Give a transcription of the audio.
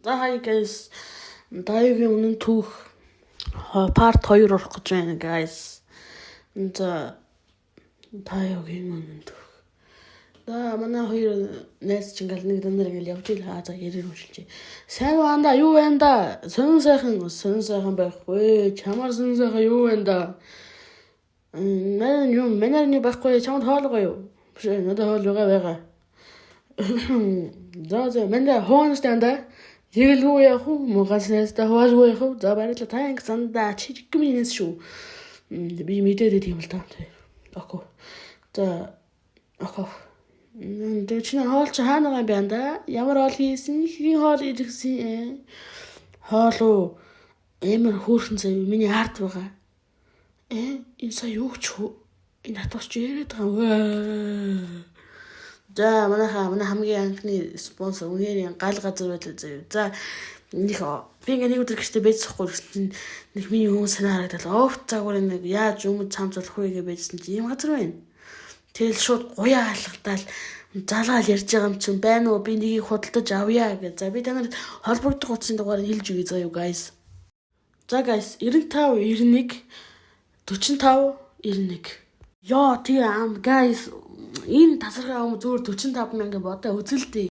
За, hi guys. Даягийн үнэн түүх part 2 орох гэж байна, guys. За, Даягийн үнэн түүх. За, манай хоёр найз чинь ингээл нэг данаар ингээл явж ил хаа, за, ярээр уншилж. Сайн уу, анда, юу байна да? Сонин сайхан, сонин сайхан байхгүй. Чамаар сонин сайхан юу байна да? Манай юу, манай юу байхгүй, чамд хоол гоё юу? Биш, надад хоол байгаа байгаа. За, манай хуунастай анда. Тэгэлгүй яах вэ? Мугас найзтай хуваалгүй яах вэ? За, баярлалаа. Та ингэ сандаа чи жигминээс шүү. Би мэдээд тийм л та. Okay. За, okay. Тэгээ чиний хоол чи хаана байгаа юм бэ, анда? Ямар хоол хийсэн? Хэн хоол идэгсэн? Хоол уу? Амар хөөрхөн заяа, миний ард байгаа. Энэ сая юу ч хөө? Энэ хатууч чи яриад байгаа юм. За, манайхаа, манай хамгийн анхны спонсор үнээр гал газар байлаа заяа. За, нэг би ингээ нэг өдөр гэртээ байж сахгүй гэсэн чинь нэг миний хүн санаа харагдал. Овт загварын нэг яаж юм цамцлах вэ гэж байжсэн чинь ийм газар байна. Тэгэл шууд гуяа алгадаал залгаал ярьж байгаа юм чинь байна уу, би нэгийг худалдаж авъя гэж. За, би та нарт холбогдох утсын дугаарыг хэлж өгье заяа, guys. За guys, 95 91 45 91. Йоо, тэгээ ам guys, энэ тасархай юм зүгээр 45 мянга бодоо үзэлтэй.